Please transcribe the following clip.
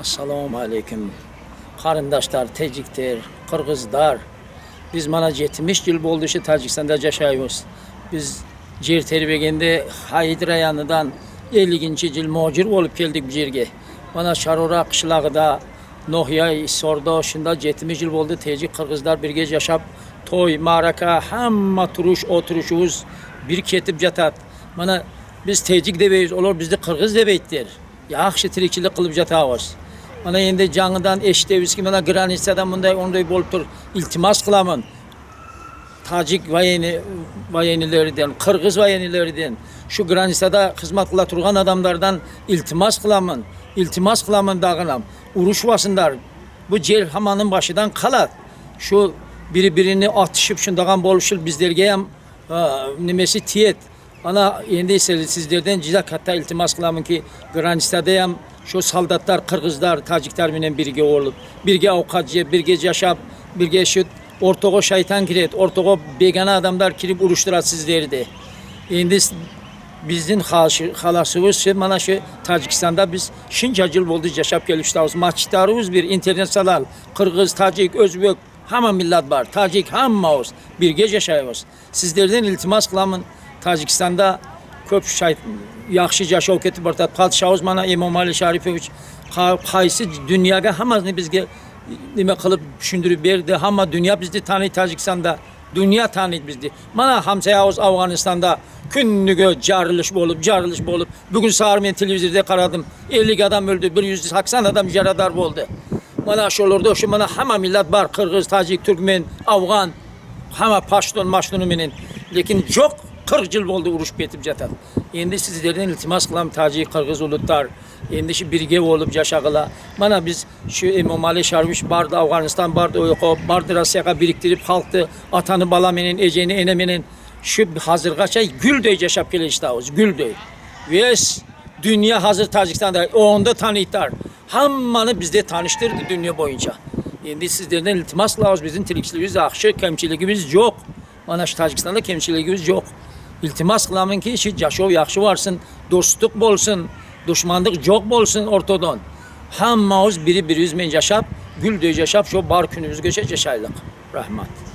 Assalomu alaykum. Qarindaşlar, tecikler, Kırgızlar. Biz mana 70 yıl boldu şu Tacikistan'da yaşayıyoruz. Biz yer terbegende Hayit rayonundan 50. yıl muhacir olup geldik bu yerge. Mana Şarora qishlog'ida Nohiya Isorda shunda 70 yıl boldu tecik Kırgızlar birge yaşap toy, maraka, hamma turuş, oturuşumuz bir ketip jatat. Mana biz tecik debeyiz, olar bizni Kırgız debeyttir. Yaxshi tirikchilik qilib jatamiz. Mana endi yangidan eshitibizki, mana граница dan bunday onday bo'lib tur. Iltimos qilaman. Tacik военный leridan, Qirg'iz военный leridan, shu граница da xizmat qila turgan odamlardan iltimos qilaman. Iltimos qilaman dag'inam. Urushmasinlar. Bu yer hammaning boshidan qoladi. Shu biri-birini atishib shundagan bo'lishib bizlarga ham nimasi tiyet. Ana endi esa sizlerden juda katta iltimos qilamanki, граница da ham shu soldatlar, qirg'izlar, tojiklar bilan birga bo'lib, birga ovqat yeb, birga yashab, birga shu o'rtaga shayton kiradi, o'rtaga begona odamlar kirib urushtiradi sizlarni. Endi bizning xalasimiz shu mana shu Tojikistonda biz shuncha yil bo'ldi yashab kelishamiz. Masjidlarimiz bir internatsional, qirg'iz, tojik, o'zbek hamma millat bor. Tojik hammamiz birga yashaymiz. Sizlardan iltimos qilaman. Tojikistonda ko'p yaxshi yashov ketib boradi. Podshohimiz mana Emomali Sharipovich qaysi dunyoga hammasini bizga nima qilib tushuntirib berdi. Hamma dunyo bizni taniydi Tojikistonda. Dunyo taniydi bizni. Mana hamsoyamiz Afg'onistonda kunniga jarilish bo'lib, jarilish bo'lib. Bugun sahar men televizorda qaradim. 50 odam o'ldi, 180 odam yarador bo'ldi. Mana shularda shu mana hamma millat bor, qirg'iz, tojik, turkmen, afg'on, hamma pashtun, mashtuni menen. Lekin yo'q 40 yil bo'ldi urush ketib jatadi. Endi sizlardan iltimos qilaman tojik, qirg'iz ulutlar. Endi shu birga bo'lib yashag'ila. Mana biz shu Emomali Sharipovich bordi Afg'oniston bordi, u yoqqa bordi Rossiyaga biriktirib xalqni atani bola menen, ejeni ene menen shu hozirgacha gulday yashab kelishamiz, gulday. Весь dunyo hozir Tojikistonda onda taniydilar. Hammani bizda tanishtirdi dunyo bo'yicha. Endi sizlardan iltimos qilamiz, bizning tirikchiligimiz yaxshi, kamchiligimiz yo'q. Mana shu Tojikistonda kamchiligimiz yo'q. Iltimos qilamanki, shu yashov yaxshi borsin, do'stlik bo'lsin, dushmanlik yo'q bo'lsin o'rtadan. Hammamiz biri-birimiz bilan yashab, gulday yashab, shu bor kunimizgacha yashaylik. Rahmat.